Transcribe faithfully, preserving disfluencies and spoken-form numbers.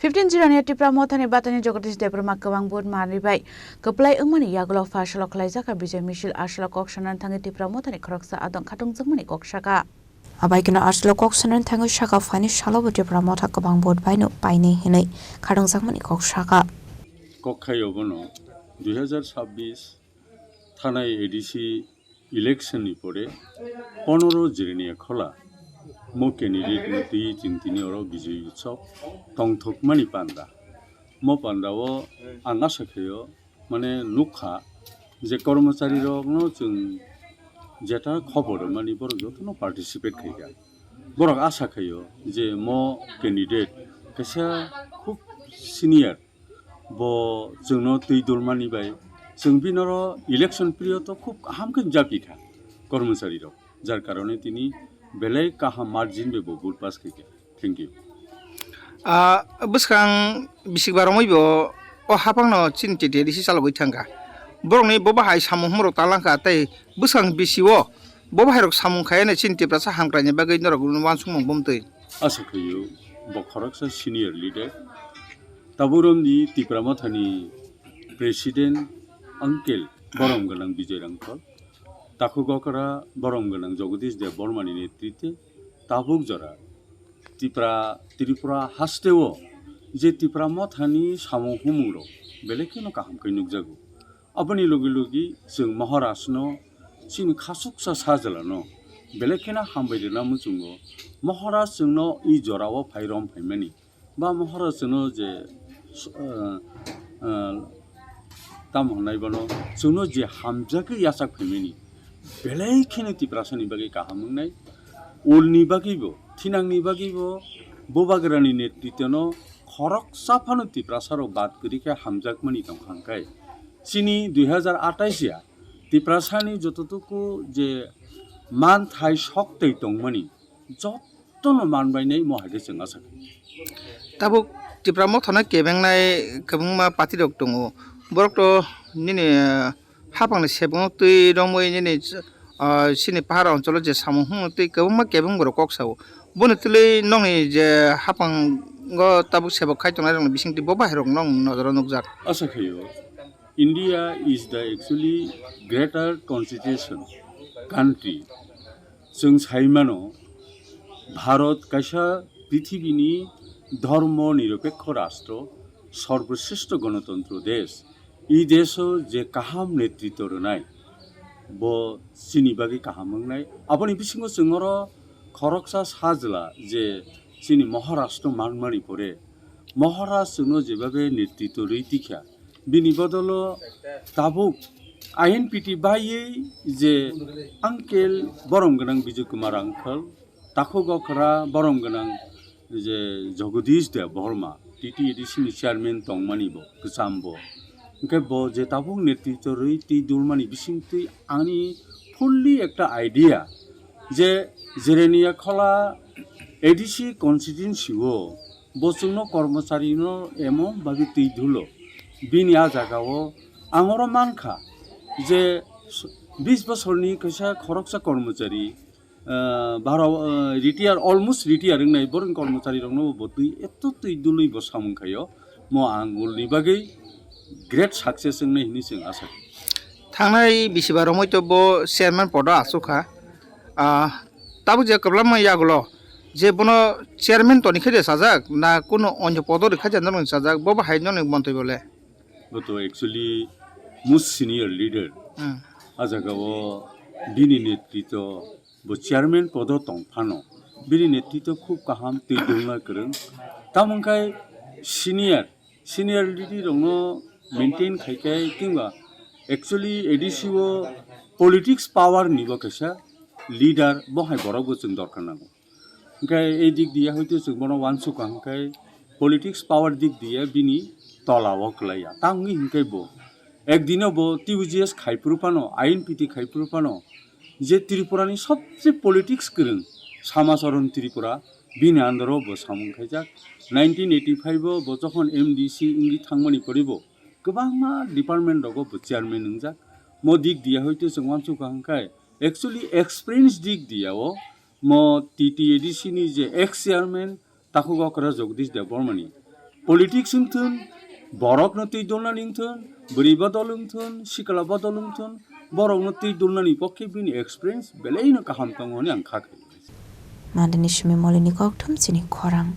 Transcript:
Fifteen Jirania Tipra Mothani Batani Jagadish Debbarma kwbang vote manwi bai kwplai wngmani yagulo pha salo khwlaijak Bijay Misil. A salo kok sanani thangwi Tipra Mothani khoroksa adong khatungjakmani kok sakha. Abai kheno a salo kok sanani thangwi sakha, phaini salobo Tipra Motha kwbang vote baino painai hinwi khatungjakmani kok sakha. Kok khai obono dui hazar sabbish thanai A D C election ni pore ponoro Jirania Khola mo candidate no twi chwng tini oro Bijay Utsav tongthokmani panda. Mo panda o ang asa khaio, mane nukha je kormochari rokno chwng jeta khobor mani borok jotono participate khaikha. Borok asa khaio je mo candidate kaisa khub senior, bo chwngno twi dulmani bai chwng binoro election period o khub kaham khe japikha kormochari rok, jar karone tini belai kaham margin bai bo vote pass khaikha. Thank you. Ah, bwskang bisik baromwi bo o hapangno chini T T A D C chalogwi thangkha. Borokni bo bahai samung humrok talangkha tei bwskang bisio bo bahairok samung khaiya chini Tiprasa hamkraini bagwi norok uansukmung bumtwi. Asa khaio bo khoroksa senior leader. Taburomni Tipra Mothani President Uncle Borom Gwnang Bijay Rangkhol, Takhuk Okra Borom Gwnang Jagadish Debbarmani netritwe tabuk jora Tipra, Tripura hasteo je Tipra Mothani samung humungrok belai kheno kaham khe nukjago. Aboni logi logi chwng Maharajno chini khasuksa sajlano belai kheno hambai rwna muchungo. Maharaj chwngno i jorao phai rom phaimani ba Maharaj chwngno je, ah, ah, tamo hwnai bono chwngno je hamjagwi yachak phaimani belai kheno Tiprasani bagwi kaham wngnai. Ulni bagwibo, thinangni bagwibo Bubagrani netritwno khoroksa phano Tiprasarok bad kwrwi khe hamjakmani tongkha hwnkhe chini dui hazar atais ya Tiprasani jototuku je manthai soktwi tongmani jotono manbainai mo hai khe chwng asa kha. Tabuk Tipra Mothano kebengnai kwbangma party rok tongo. Borok to nini, ah, hapangni sebungo twi romwi nini, ah, chini pahar oncholo je samung hwnwi twi kwbangma kebeng borok kok sao. Boni twlwi nokni je hapango tabuk sebok khai tongnai rokni bisingtwi bo bahai rok nokni nojoro nukjak. Asa khaio, India is the actually greater constitution country. Chwng sai mano, Bharat kaisa prithibini dhormo nirapekho rastro, sorboshreshto gonotontro desh. I desho je kaham netritwo rwnai, bo chini bagwi kaham wngnai. Aboni bisingo chwng oro khoroksa sajla je chini Maharashtra manmani pore, Maharaj chwngno jebabe netritwo rwi tikha, bini bodolo tabuk I N P T baiwi je Uncle Borom Gwnang Bijay Kumar Uncle, Takhuk Okra Borom Gwnang je Jagadish Debbarma, T T A D C ni chairman tongmani bo, kwcham bo. Hwnkhe bo je tabuk netritwo rwi twi dulmani bisingtwi ani fully ekta idea je Jirania Khola A D C constituency o bo chwngno kormochari no emon bagwi twi dulo. Bini a jaga o ang oro mankha je bis bosorni kaisa khoroksa kormochari, ah, baro, ah, retire, almost retire wngnai borokni kormochari rokno bo twi eto twi dului bo samung khaio. Mo ang ulni bagwi great success wngnai hinwi chwng asa kha. Thangnai bisibar romwi to bo chairman podo achukha. Ah, tabuk je kwblamma yagulo je bono chairman toni khe de sajak na kuno onyo podo rikha je norokni sajak, bo bahai norokni montwi bole? Bo to actually most senior leader. Hmm. A jaga o bini netritwo bo chairman podo tong phano bini netritwo khub kaham twi dulna kwrwng. Tamo wngkha senior, senior leader rokno maintain khai khai kingba actually A D C o politics power ni bo kaisa leader bo hai borok bo chwng dorkar nango. Hwnkhe ei dik diya hoito chwng bono uansukha hwnkhe politics power dik diya bini tola o kwlaiya. Tangwi hwnkhe bo ekdino bo T U G S khaiphuru phano, I N P T khaiphuru phano je Tripura ni sobse politics kwrwng Samacharan Tripura bini under o bo samung khaijak. Nineteen eighty five o bo jokhon M D C wngwi thangmani pore bo kwbangma department rogo bo chairman wngjak. Mo dik diya hoito chwng uansukha hwnkhe actually experience dik diya o mo T T A D C ni je ex chairman Takhuk Okra Jagdish Debbarma ni Politics wngthun, borokno twi dolnani wngthun, bwrwi bodol wngthun, sikla bodol wngthun, borokno twi dolnani pokhe bini experience belaino kaham tongo hwnwi ang kha khe. Mandani simi molini kokthum chini khorang.